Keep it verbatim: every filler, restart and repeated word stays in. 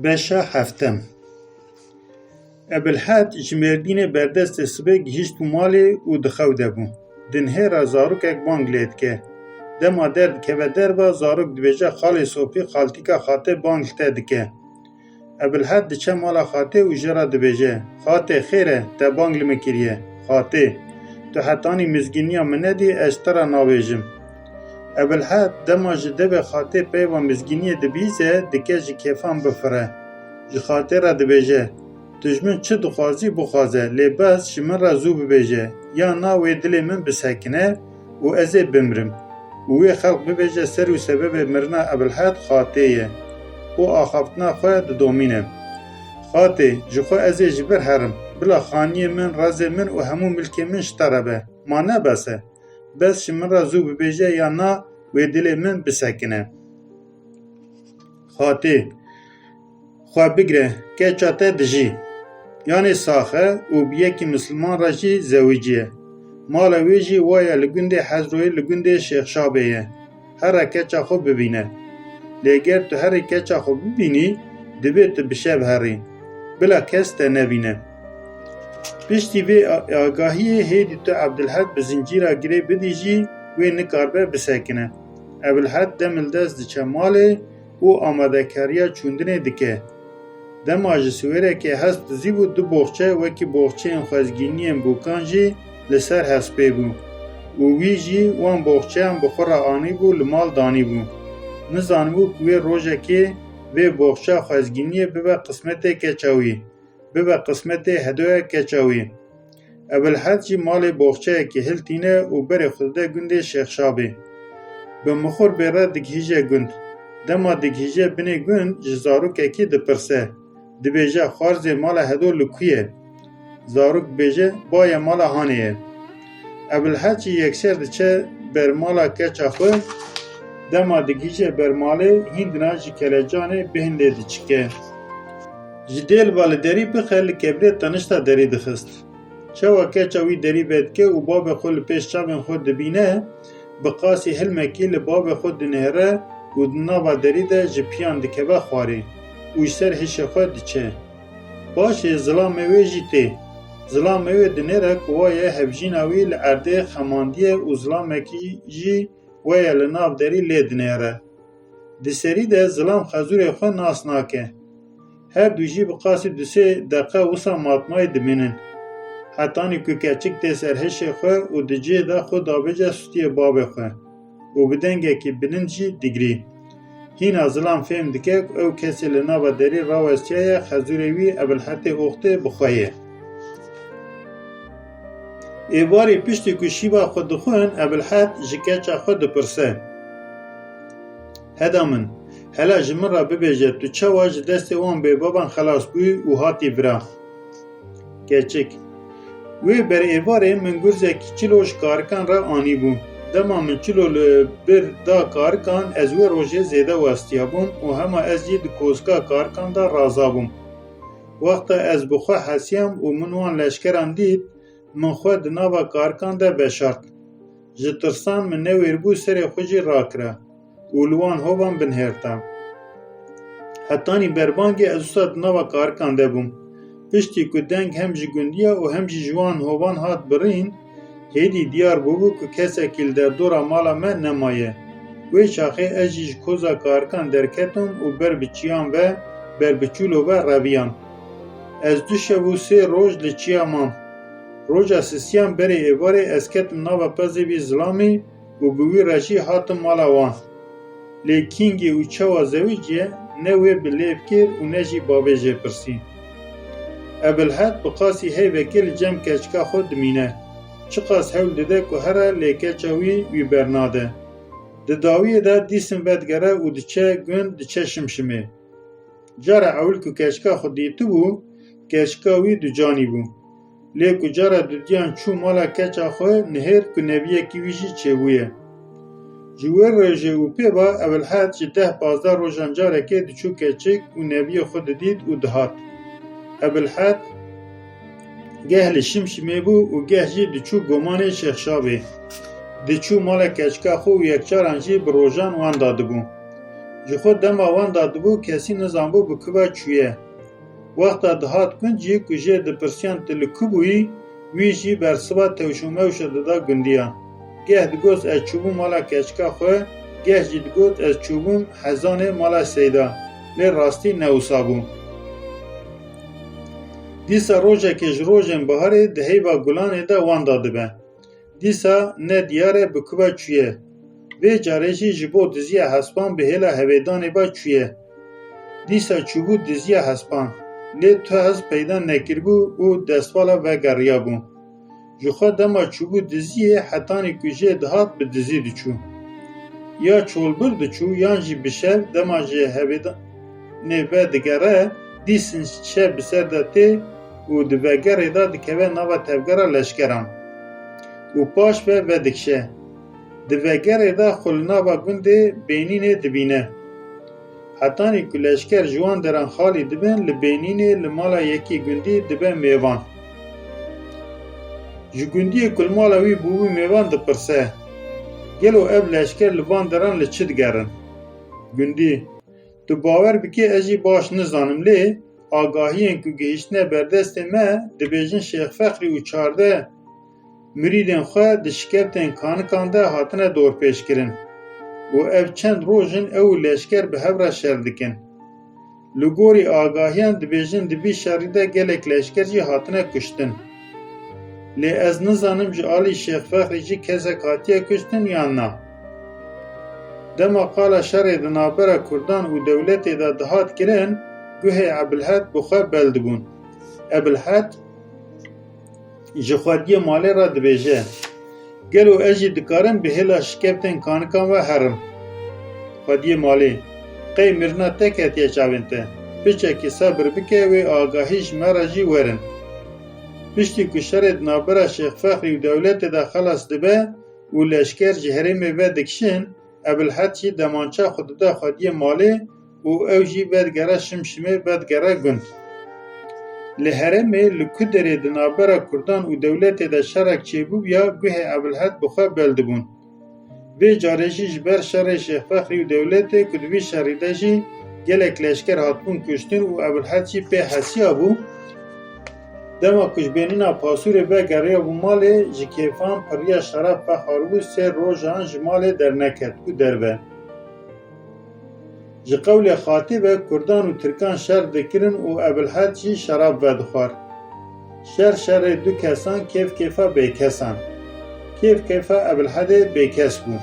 Beşa heftem. Ebilhed ji Mêrdînê berdestê sibê gihîşt û malê û di xew de bû. Di nihêra zarokek bang lê dike. Dema derdikeve derva, zarok dibêje, "Xalê Sopî, xaltîka Xatê bang li te dike." Ebilhed diçe mala Xatê û jê re dibêje, "Xatê, xêr e, te bang li min kiriye." Xatê, "Tu hetanî mizgîniya min nedî, ez ji te re nabêjim." Ebilhed dema ji devê Xatê peyva mizgîniyê dibihîze, dike ji kêfan bifire. Ji Xatê re dibêje, "Tu ji min çi dixwazî, bixwaze, lê bes ji min re zû bibêje, ya na wê dilê min bisekine û ez ê bimrim." Û wê xelk bibêje, ser û sebebê mirina Ebilhed Xatê ye û axaftina xwe didomîne. "Xatê, ji xwe ez ê ji vir herim, bila xaniyê min, rezê min û hemû milkê min ji te re be. Ma ne bes e? Bes ji min re zû bibêje, ya na wê dilê min bisekine." Xatê, "Xwe bigire, keça te dijî. Yanê sax e û bi yekî misilman re jî zewicî ye. Mala wê jî wa ye li gundê Hezroyê, li gundê Şêxşabê ye. Here keça xwe bibîne. Lê ger tu herî keça xwe bibînî, divê tu bi şev herî. Bila kes te nebîne." Piştî vê a-, agahiyê hêdî tu Ebdilhed bi zincîra girê bidî jî, wê nikaribe bisekine. Ebilhed dem li dest diçe malê û amadekariya çûndinê dike. Dema ji siwêrekê hest dizîbû, du boxçe wekî boxçeyên xwezgîniyên bûkan jî li ser hespê bû û wî jî wan boxçeyan bi xwe re anîbû, li mal danîbû. Nizanibû ku wê rojekê vê boxça xwezgîniyê bibe qismetê keça wî, bibe qismetê hedoya keça wî. Ebilhed jî malê boxçeyekê hiltîne û berê xwe dide gundê Şêxşabê. Bi mixur bê re digihîje gund. Dema digihîje binê gund, ji zarokekî dipirse. Dibêje, "Xwarzê mala Hedo li ku ye?" Zarok dibêje, "Baye mala Hanê ye." Ebilhed jî yekser diçe ber mala keça xwe. Dema digihîje ber malê, hîndina ji kelecanê bêhn lê diçike. Ji dêl ve li derî bixe, li kebrê tenişta derî dixist. Çawa keça wî derî vedike û bavê xwe li pêş çavên xwe dibîne, bi qasî hilmekî li bavê xwe dinihêre û di nava derî de ji piyan dikeve xwarê û ji ser hişê xwe diçe. Paşê zilamê wê jî tê. Zilamê wê dinêre ku wa ye hevjîna wî li erdê xemandiye û zilamekî jî wa ye li nav derî lê dinêre. Di serî de zilam xezûrê xwe nas nake. Her du jî bi qasî du sê deqe wisa matmayî dimînin. Hetanî ku keçik tê ser hişê xwe û di cihê de xwe dabêje sûtiyê bavê xwe û bi dengekî bilind jî digirî. Hîna zilam fêm dike ku ew kesê li nava derî rawestiyaye, xezûrê wî Ebilhetê Oxtê bi xwe ye. Êvarî piştî ku şîva xwe dixwin, Ebilhet ji keça xwe dipirse, "Heda min, hela ji min re bibêje, tu çawa ji destê wan bêbavan xelas bûyî û hatî vira?" Keçik, "Wê berêvarê min gurzekî çilo ji karikan re anîbû. Dema min çilo li bir da karikan, ez wê rojê zêde westiyabûm û hema ez jî di kozika karikan de razabûm. Wexta ez bi xwe hesiyam û min wan leşkeran dît, min xwe di nava karikan de veşart. Ji tirsan min newêribû serê xwe jî rakira û li wan hovan binihêrta. Hetanî berbangê ez wisa di nava karikan de bûm. Piştî ku deng hem ji gundiya û hem jî ji wan hovan hat birîn, hêdî diyar bûbû ku kesekî li derdora mala me nemaye. Wê çaxê ez jî ji koza karikan derketim û ber bi çiyan ve, ber bi çûlo ve reviyam. Ez du şev û sê roj li çiya mam. Roja sisiyan berê êvarê ez ketim nava pezê vî zilamî û bi wî re jî hatim mala wan. Lê kîngê û çawa zewiciye, ne wê bi lêv kir û ne jî bavê jê pirsî." Ebilhet bi qasî heyvekê li cem keçika xwe dimîne. Çiqas hewl dide ku here, lê keça wî wî bernade. Di dawiyê de dîsin vedigere û diçe gund, diçe Şimşimê. Cara ewil ku keçika xwe dîtibû, keçika wî ducanî bû. Lê ku cara dudiyan çû mala keça xwe, nihêr ku nebiyekî wî jî çêbûye. Ji wê rojê û pê ve Ebilhet ji deh pazdeh rojan carekê diçû keçik û nebiyê xwe didît û dihat. Ebilhet geh li Şimşimê bû û geh jî diçû gomanê Şêxşabê. Diçû mala keçika xwe û yekcaran jî bi rojan wan dadibû. Ji xwe dema wenda dibû, kesî nizanbû bi ku ve çûye. Wexta dihat gund jî ku jê dipirsiyan tu li ku bûyî, wî jî bersiva tewşomewşa dida gundiya. Geh digot ez çûbûm mala keçika xwe, geh jî digot ez çûbûm hezanê mala Seyda. Lê rastî ne wisa bû. Dîsa rojekê ji rojên biharê di heyva gulanê de wenda dibe. Dîsa ne diyar e bi ku ve çûye. Vê carê jî ji bo diziya hespan bi hêla hevêdanê ve çûye. Dîsa çûbû diziya hespan, lê tu hez peyda nekiribû û destvala vegeriyabû. Ji xwe dema çûbû diziyê, hetanî ku jê dihat bi dizî diçû. Ya çolbir diçû yan jî bi şev dema ji hevêdanê vedigere, dîsin şev bi ser de tê û di vegerê de dikeve nava tevgera leşkeran û paş ve vedikişe. Di vegerê de xwe li nava gundê Bênînê dibîne. Hetanî ku leşker ji wan deran xalî dibin, li Bênînê li mala yekî gundî dibe mêvan. Ji gundiyê ku li mala wî bûbû mêvan dipirse, gelo ev leşker li van deran li çi digerin? Gundî, tu bawer bike ez jî baş nizanim, lê agahiyên ku gihîştine ber destê me, dibêjin Şêx Fexrî û çardeh mirîdên xwe di şikevtên kanikan de hatine dorpêçkirin û ev çend roj in ew û leşker bi hev re şer dikin. Li gorî agahiyan dibêjin di vî şerî de gelek leşker jî hatine kuştin. Lê ez nizanim ji alî Şêx Fexrî jî kesek hatiye kuştin yan na. Dema qala şerê di navbera kurdan û dewletê de dihat kirin, guhê Ebilhed bi xwe bel dibûn. Ebilhed ji xwediyê malê re dibêje, gelo ez jî dikarim bi hêla şikevtên kanikan ve herim? Xwediyê malê, qey mirina te ketiye çavên te? Piçekî sebir bike, wê agahî ji me re jî werin. Piştî ku şerê di navbera Şêx Fexrî û dewletê de xelas dibe û leşker ji herêmê vedikişin, Ebilhed jî demança xwe dide xwediyê malê û ew jî vedigere Şimşimê, vedigere gund. Li herêmê li ku derê di navbera kurdan û dewletê de şerek çêbûbûya, guhê Ebilhed bi xwe bel dibûn. Vê carê jî ji ber şerê Şêx Fexrî û dewletê ku di vî şerî de jî gelek leşker hatibûn kuştin û Ebilhed jî pê hesiya bû, dema ku ji Bênîna Pasûrê vegeriyabû malê, ji kêfan piriya şerab vexwaribû, sê rojan ji malê derneket û derve. Ji qewlê Xatî ve kurdan û tirkan şer dikirin û Ebilhed jî şerab vedixwar. Şer şerê du kesan, kêf kêfa bêkesan. Kêf kêfa Ebilhedê bêkes bû.